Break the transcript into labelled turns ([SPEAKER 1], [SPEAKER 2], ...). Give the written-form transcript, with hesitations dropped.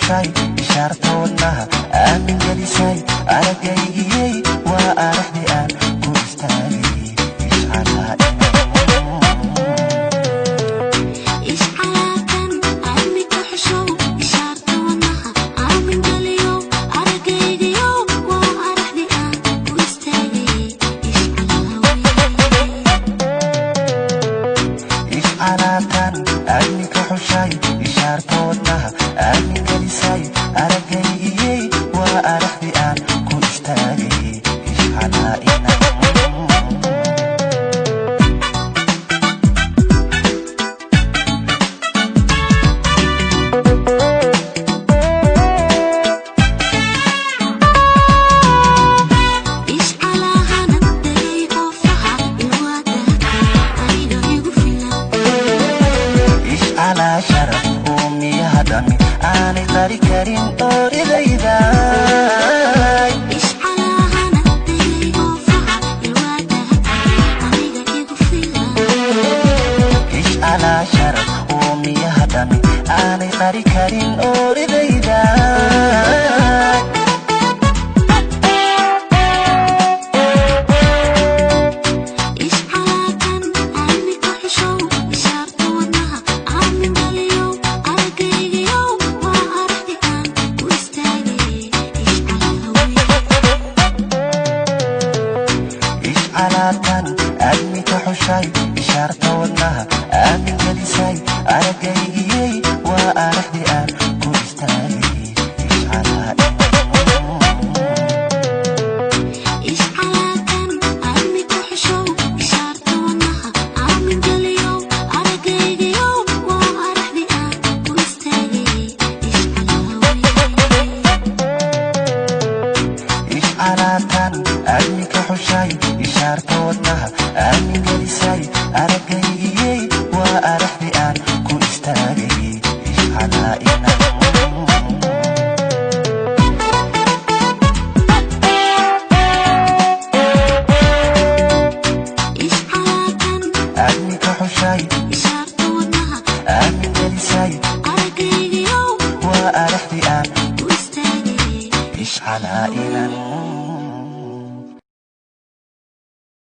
[SPEAKER 1] Xushay ishaarta wadnaha aamin gelisay aragaygiyey waa araxdi aan ku istaagay ishcalaa.
[SPEAKER 2] Ishcalaakan aadmika xushow ishaarta wadnaha aamin geliyo aragaygiyo waa araxdi aan ku istaagay ishcalaawe.
[SPEAKER 1] Ishcalaatan aadmika xushay ishaarta wadnaha aamin gelisay aragaygiyey waa araxdi aan ku istaagay ishcalaa inan.
[SPEAKER 2] Ishcalaahana dayay oofaha ilwaadahatay aniga igu filan.
[SPEAKER 1] Ishcalaa sharaf uumiyaha dhami aanay qari karin ooridayday.
[SPEAKER 2] Ishcalaahana dayay oofaha ilwaadahatay aniga igu filan.
[SPEAKER 1] Ishcalaa sharaf uumiyaha dhami aanay qari karin ooridayday.
[SPEAKER 2] Ishcalaakan aadmika xushow ishaarta wadnaha aamin geliyo aragaygiyo waa araxdi aan ku istaagay ishcalaawe.
[SPEAKER 1] Ishcalaatan aadmika xushay ishaarta wadnaha aamin gelisay aragaygiyey waa araxdi aan ku istaagay ishcalaa.
[SPEAKER 2] Ishcalaakan aadmika xushow ishaarta wadnaha aamin geliyo aragaygiyo waa araxdi aan ku istaagay ishcalaawe.
[SPEAKER 1] Ishcalaatan aadmika xushay ishaarta wadnaha aamin gelisay aragaygiyey waa araxdi aan ku istaagay ishcalaa inan.
[SPEAKER 2] Ishcalaakan
[SPEAKER 1] aadmika xushay
[SPEAKER 2] ishaarta wadnaha
[SPEAKER 1] aamin gelisay
[SPEAKER 2] aragaygiyo
[SPEAKER 1] waa araxdi aan
[SPEAKER 2] ku istaagay
[SPEAKER 1] ishcalaa inan.